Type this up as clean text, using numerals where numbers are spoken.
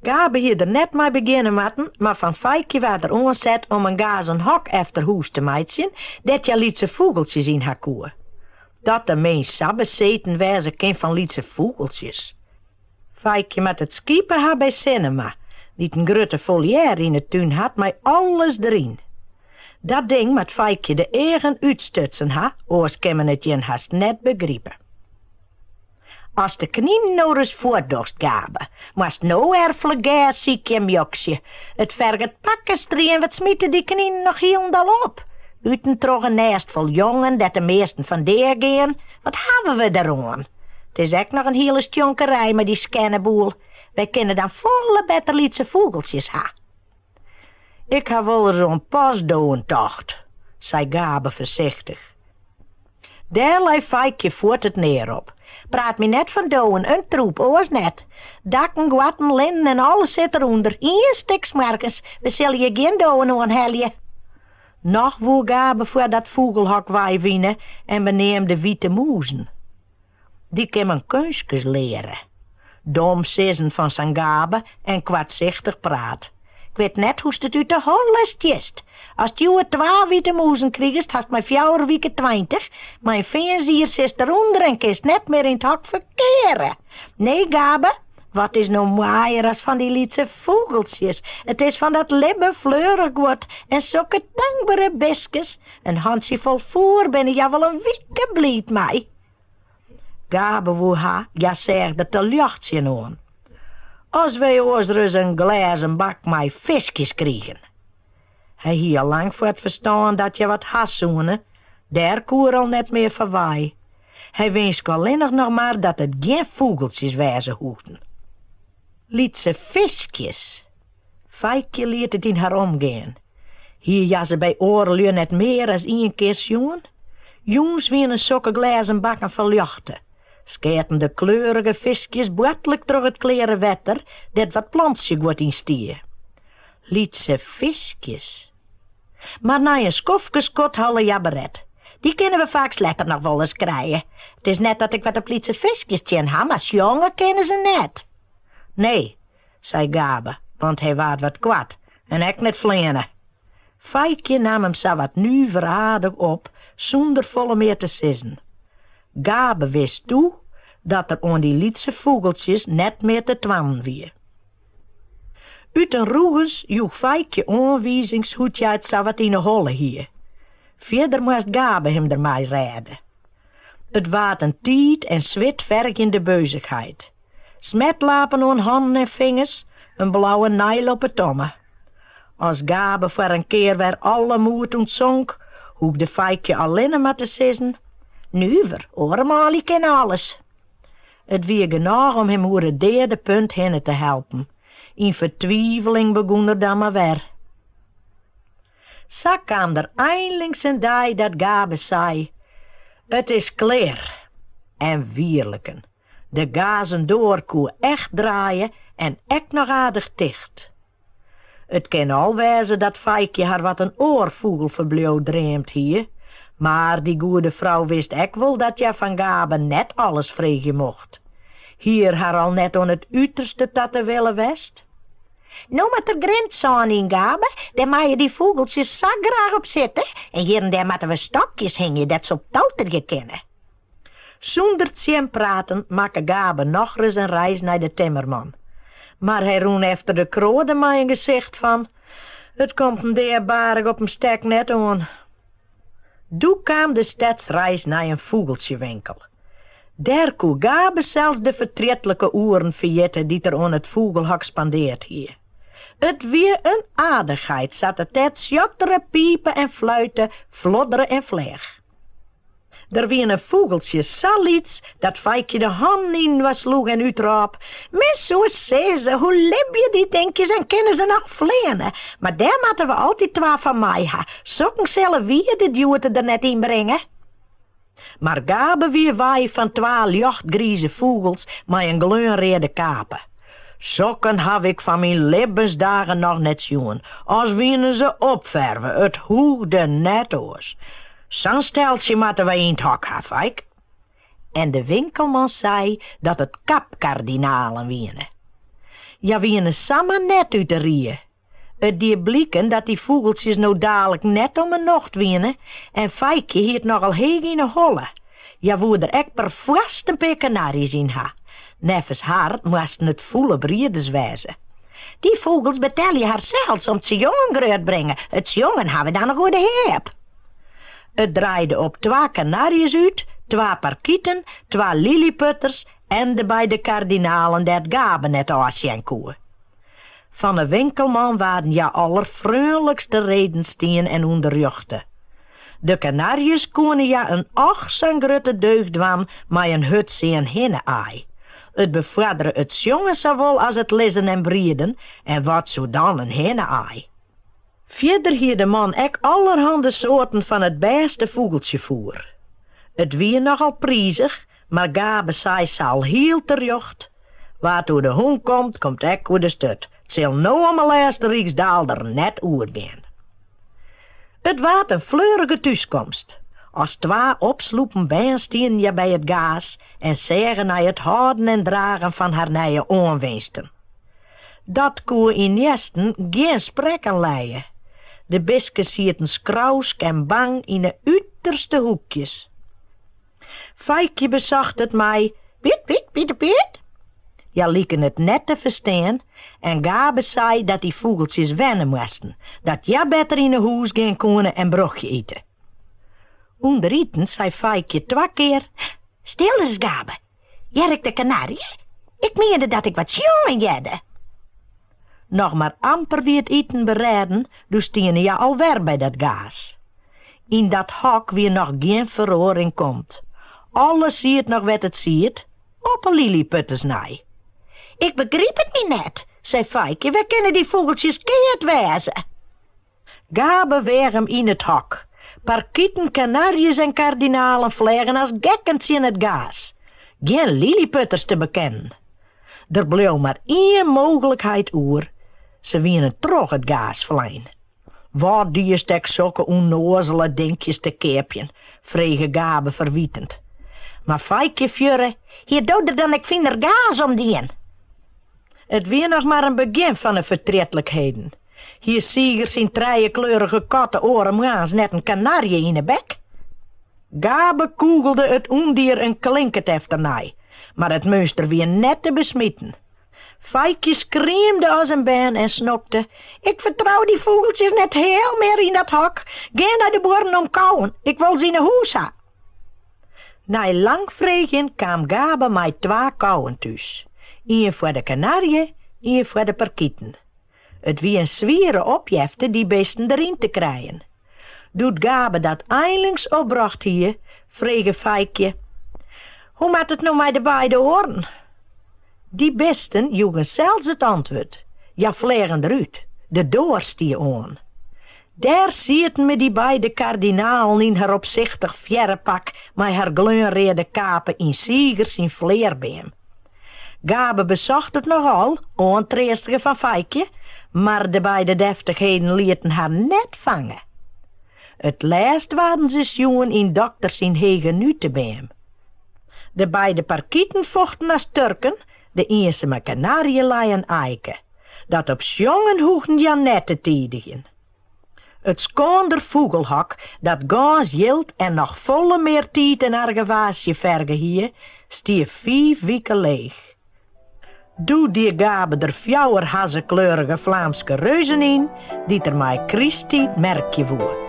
Gabe hie der net mei begjinne moatten, mar fan Feikje waard er oanset om in gazen hok efter hûs te meitsjen, dêr't hja lytse fûgeltsjes yn ha koe. Dat de mins sa beseten wêze kin fan lytse fûgeltsjes. Feikje moat it skipe ha by Sinnema, dy't in grutte foliêre yn 'e tún hat mei alles deryn. Dat ding moat Feikje de eagen útstutsen ha, oars kin men it jin hast net begripe. Ast de kninen no ris fuortdochst, Gabe, moatst no erflik gers sykje en mjoksje. It ferget pakken strie en wat smite dy kninen noch hielendal op? Út en troch in nêst fol jongen dêr't de measten fan dea gean, wat hawwe we deroan? It is ek noch in hiele stjonkerij mei dy skerne boel. Wy kinne dan folle better lytse fûgeltsjes ha. Ik ha wolris oan postdowen tocht, sei Gabe foarsichtich. Dêr lei Feikje fuort it near op. Praat my net fan dowen, in troep, oars net. Dakken, goatten, linnen en alles sit derûnder, ien stik smoargens. We sille hjir gjin dowen oanhelje. Noch woe Gabe foar dat fûgelhok weiwine en beneamde wite mûzen. Dy kin men keunstkes leare. Dom sizzen fan sa'n Gabe en koartsichtich praat. 'k Wit net hoe'tst it út de holle stjitst. Ast hjoed twa wite mûzen krigest, hast mei fjouwer wike 20. Mei in fearnsjier sitst derûnder en kinst net mear yn 't hok ferkeare. Nee, Gabe, wat is no moaier as fan dy lytse fûgeltsjes? It is fan dat libben fleurich guod en sokke tankbere bistkes. In hantsjefol foer binne hja wol in wike bliid mei. Gabe woe ha, hja seach der te ljocht tsjinoan. As wy oars ris in glêzen bak mei fiskjes krigen. Hy hie al lang foar it ferstân dat hja wat ha soene, dêr koe er al net mear foarwei. Hy winske allinnich noch mar dat it gjin fûgeltsjes wêze hoegden. Lytse fiskjes. Feikje liet it yn har omgean. Hie hja se by oare lju net mear as ien kear sjoen? Jûns wienen sokke glêzen bakken ferljochte. Skeaten de kleurige fiskjes boartlik troch it kleare wetter dêr't wat plantsjeguod yn stie. Lytse fiskjes. Mar nei in skoftke skodholle hja beret. Dy kinne we faaks letter noch wolris krije. It is net dat ik wat op lytse fiskjes tsjin ha, mar sjonge kinne se net. Nee, sei Gabe, want hy waard wat koart en ek net fleane. Feikje naam him sawat nuver aardich op sûnder folle mear te sizzen. Gabe wist doe dat der oan dy lytse fûgeltsjes net mear te dwaan wie. Ut in rûgens joech Feikje oanwizings hoe't hja it sawat yn 'e holle hie. Fierder moast Gabe him dermei rêde. It waard in tiid en swit fergjende beuzichheid. Smetlapen oan hannen en fingers, in blauwe neil op 'e tomme. As Gabe foar in kear wer alle moed ûntsonk, hoegde Feikje allinne mar te sizzen, Nuver, oare manlju kinne alles. It wie genôch om him oer it deade punt hinne te helpen. Yn fertwiveling begûn er dan mar wer. Sa kaam der einlings in dei dat Gabe sei, It is klear. En wierliken, De gazen doar koe echt draaie en ek noch aardich ticht. It kin al wêze dat Feikje har wat in oar fûgelferbliuw dreamd hie, mar dy goede frou wist ek wol dat hja fan Gabe net alles freegje mocht. Hie er har al net oan it uterste ta te wille west? No moat der grintsân yn, Gabe, dêr meie dy fûgeltsjes sa graach op sitte en hjir en dêr moatte we stokjes hingje dêr't se op touterje kinne. Sûnder tsjinpraten makke Gabe nochris in reis nei de timmerman. Mar hy rûn efter de kroade mei in gesicht fan, It komt in dea baarch op in stek net oan. Doe kaam de stedsreis nei in fûgeltsjewinkel. Dêr koe Gabe sels de fertrjetlike oeren ferjitte dy't er oan it fûgelhok spandeard hie. It wie in aardichheid sa't it dêr tsjottere, pipe en fluite, floddere en fleach. Der wiene fûgeltsjes sa lyts dat Feikje de hannen yninoar sloech en útrôp, Men soe sizze, hoe libje dy dinkjes en kinne se noch fleane? Mar dêr moatte we altyd twa fan mei ha, sokken sille wier de djoerte der net yn bringe. Mar Gabe wie wei fan twa ljochtgrize fûgels mei in gleonreade kape. Sokken haw ik fan myn libbensdagen noch net sjoen, as wiene se opferve, it hoegde net oars. Sa'n steltsje moatte wy yn 't hok ha, Feik. En de winkelman sei dat it kapkardinalen wiene. Hja wiene samar net út de rie. It die bliken dat dy fûgeltsjes no dalik net om 'e nocht wiene en Feikje hie it nochal heech yn 'e holle. Hja woe der ek perfoarst in pear kanarjes yn ha. Neffens har moasten it fûle brieders wêze. Dy fûgels betelje harsels om't se jongen grutbringe, it sjongen ha we dan noch oer de heap. It draaide op twa kanarjes út, twa parkiten, twa lilliputters en de beide kardinalen dêr't Gabe net ôfsjen koe. Fan 'e winkelman waarden hja allerfreonlikst te reden stien en ûnderrjochte. De kanarjes koene hja in och sa'n grutte deugd dwaan mei in hurd sean hinne-aai. It befoardere it sjongen sawol as it lizzen en brieden en wat soe dan in hinne-aai? Fierder hie de man ek allerhande soarten fan it bêste fûgeltsjefoer. It wie nochal prizich, mar Gabe sei sa alhiel terjocht, Wa't oer de hûn komt, komt ek oer de sturt. 't Sil no om 'e lêste ryksdaalder net oergean. It waard in fleurige thúskomst. As twa opslûpen bern stienen hja by it gaas en seagen nei it hâlden en dragen fan har nije oanwinsten. Dat koe ynearsten gjin sprekken lije. De bistkes sieten skrousk en bang yn 'e uterste hoekjes. Feikje besocht it mei Piet, piet, piete, piet. Hja liken it net te ferstean en Gabe sei dat dy fûgeltsjes wenne moasten, dat hja better yn 'e hûs gean koene en brochje ite. Under iten sei Feikje twa kear, Stil ris Gabe, hear ik de kanarje? Ik miende dat ik wat sjongen hearde. Noch mar amper wie it iten berêden, doe stiene hja alwer by dat gaas. Yn dat hok wie noch gjin feroaring komd. Alles siet noch wêr't it siet, op 'e lilliputters nei. Ik begryp it my net, sei Feikje, wêr kinne dy fûgeltsjes keard wêze? Gabe weach him yn it hok. Parkiten, kanarjes en kardinalen fleagen as gekken tsjin it gaas. Gjin lilliputters te bekennen. Der bleau mar ien mooglikheid oer, se wiene troch it gaas flein. Wat diest ek sokke ûnnoazele dinkjes te keapjen? frege Gabe ferwitend. Mar Feikje fjurre, Hie do der dan ek finer gaas om dien? It wie noch mar in begjin fan 'e fertrietlikheden. Hie Sieger syn trijekleurige kat de oare moarns net in kanarje yn 'e bek? Gabe kûgelde it ûndier in klinkert efternei, mar it meunster wie net te besmiten. Feikje skriemde as in bern en snokte, Ik fertrou dy fûgeltsjes net heal mear yn dat hok. Gean nei de buorren om kowen, ik wol se yn 'e hûs ha. Nei lang freegjen kaam Gabe mei twa kowen thús, ien foar de kanarje, ien foar de parkiten. It wie in swiere opjefte dy bisten deryn te krijen. Doe't Gabe dat einlings opbrocht hie, frege Feikje, Hoe moat it no mei de beide oaren? Dy bisten joegen sels it antwurd, hja fleagen derút, de doar stie oan. Dêr sieten me dy beide kardinalen yn har opsichtich fearrepak mei har gleonreade kape yn Sieger syn flearbeam. Gabe besocht it nochal, oantreastige fan Feikje, mar de beide deftichheden lieten har net fange. It lêst waarden se sjoen yn dokter syn hege nutebeam. De beide parkiten fochten as Turken, de ienseme kanarje lei in aike. Dat op sjongen hoegden hja net te tidigjen. It skoander fûgelhok, dat gâns jild en noch folle mear tiid en argewaasje ferge hie, stie fiif wike leech. Doe die Gabe der fjouwer hazzekleurige Flaamske reuzen yn, dy't er mei krysttiid merkje woe.